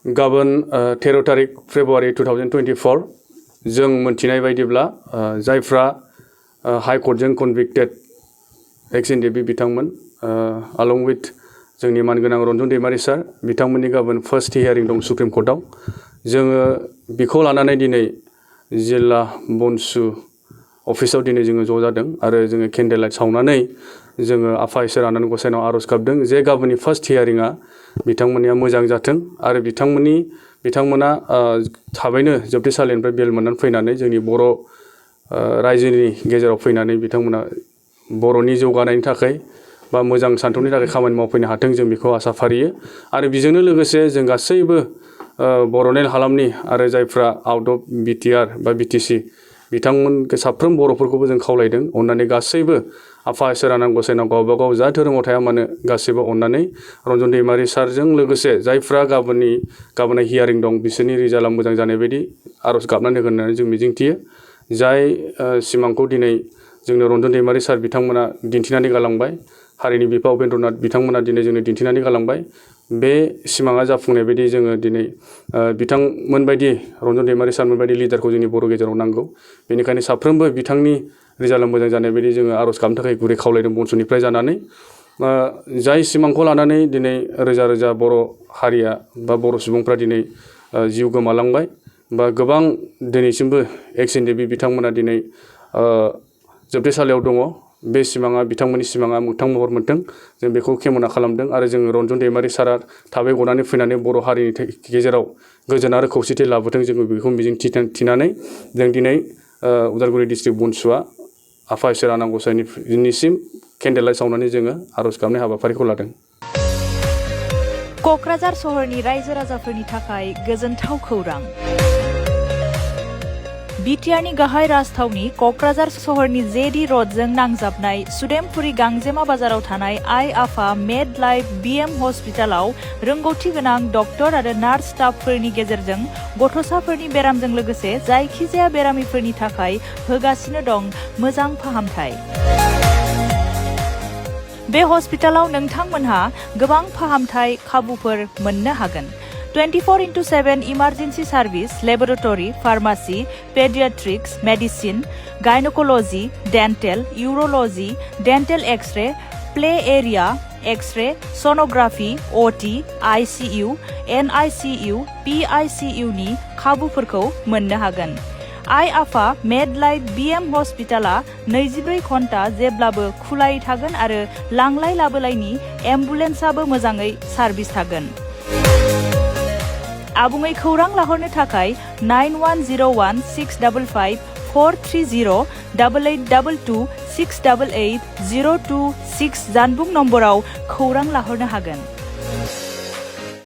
गाबोन 13 तारिख फेब्रुवारि 2024 जों मोनथिनाय बायदिब्ला जायफ्रा हाई कर्टजों कनभिक्टेड Ex-NDFB बिथांमोन along with जोंनि मानगोनां रन्जन दैमारि सार बिथांमोननि गाबोन फार्स्ट हियारिं दं सुप्रिम कर्टआव जोङो बिखौ लानानै दिनै जिल्ला बनसु अफिसाव दिनै जोङो ज' जादों आरो जोङो केन्डेल लाइट सावनानै जोङो आफा इसोर आनान गसाइनाव आरज गाबदों जे गाबोननि फार्स्ट हियारिंआ बिथांमोननिया मोजां जाथों आरो बिथांमोना थाबैनो जोबथेसालिनिफ्राय बेल मोननानै फैनानै जोंनि बर' रायजोनि गेजेराव फैनानै बिथांमोना बर'नि जौगानायनि थाखाय बा मोजां सानथौनि थाखाय खामानि मावफैनो हाथों जों बेखौ आसा फारियो आरो बेजोंनो लोगोसे जों गासैबो बर'नेल हालामनि आरो जायफ्रा आउट अफ बिटिआर बा बिटिसि बिथांमोन साफ्रोम बर'फोरखौबो जों खावलायदों अननानै गासैबो आफा इसोर आनान गसाइनाव गावबा गाव जा धोरोमाव थाया मानो गासैबो अननानै रन्जन दैमारि सारजों लोगोसे जायफ्रा गाबोन हियारिं दं बिसोरनि रिजाल्टआ मोजां जानाय बायदि आरज गाबनानै होगोन होननानै जों मिजिंथियो जाय सिमांखौ दिनै जोंनो रन्जन दैमारि सार बिथांमोना दिन्थिनानै गालांबाय हारिनि बिफा उपेन्द्रनाथ बिथांमोना दिनै जोंनो दिन्थिनानै गालांबाय बे सिमाङा जाफुंनाय बायदि जोङो दिनै बिथांमोनबायदि रन्जन दैमारि सारमोन बायदि लिडारखौ जोंनि बर' गेजेराव नांगौ बेनिखायनो साफ्रोमबो बिथांनि रिजाल्टआ मोजां जानाय बायदि जोङो आरज गाबनो थाखाय गुरै खावलायदों बनसुनिफ्राय जानानै जाय सिमांखौ लानानै दिनै रोजा रोजा बर' हारिया बा बर' सुबुंफ्रा दिनै जिउ गोमालांबाय बा गोबां दिनैसिमबो Ex-NDFB बिथांमोना दिनै जोबथेसालियाव दङ बे सिमाङा बिथांमोननि सिमाङा मोगथां महर मोनथों जों बेखौ खेमना खालामदों आरो जों रन्जन दैमारि सारा थाबै गनानै फैनानै बर' हारिनि गेजेराव गोजोन आरो खौसेथि लाबोथों जोङो बेखौ मिजिं थिनानै जों दिनै उदालगुरि डिस्ट्रिक्ट बनसुआ आफा इसोर आनान गसाइनिसिम केन्डेल लाइट सावनानै जोङो आरज गाबनाय हाबाफारिखौ लादों। क'क्राझार सहरनि रायजो राजाफोरनि थाखाय गोजोनथाव खौरां। बिटिआरनि गाहाय राजथावनि क'क्राझार सहरनि जेडि रडजों नांजाबनाय सुदेमपुरी गांजेमा बाजाराव थानाय आइ आफा मेड लाइफ बिएम हस्पिटालाव रोंगौथि गोनां डक्टर आरो नार्स स्टाफफोरनि गेजेरजों गथ'साफोरनि बेरामजों लोगोसे जायखिजाया बेरामिफोरनि थाखाय होगासिनो दं मोजां फाहामथाय। बे हस्पिटालाव नोंथांमोनहा गोबां फाहामथाय खाबुफोर मोननो हागोन। 24/7 emergency service, laboratory, pharmacy, paediatrics, medicine, gynaecology, dental, urology, dental x-ray, play area, x-ray, sonography, OT, ICU, NICU, PICU नि खाबुफोरखौ मोननो हागोन। आइ आफा मेड लाइफ बिएम हस्पिटाला 24 घन्टा जेब्लाबो खुलायै थागोन आरो लांलाय लाबोलायनि एम्बुलेन्सआबो मोजाङै सार्भिस थागोन। आबुङै खौरां लाहरनो थाखाय 9101 655 430 8822 688 026 जानबुं नम्बराव खौरां लाहरनो हागोन।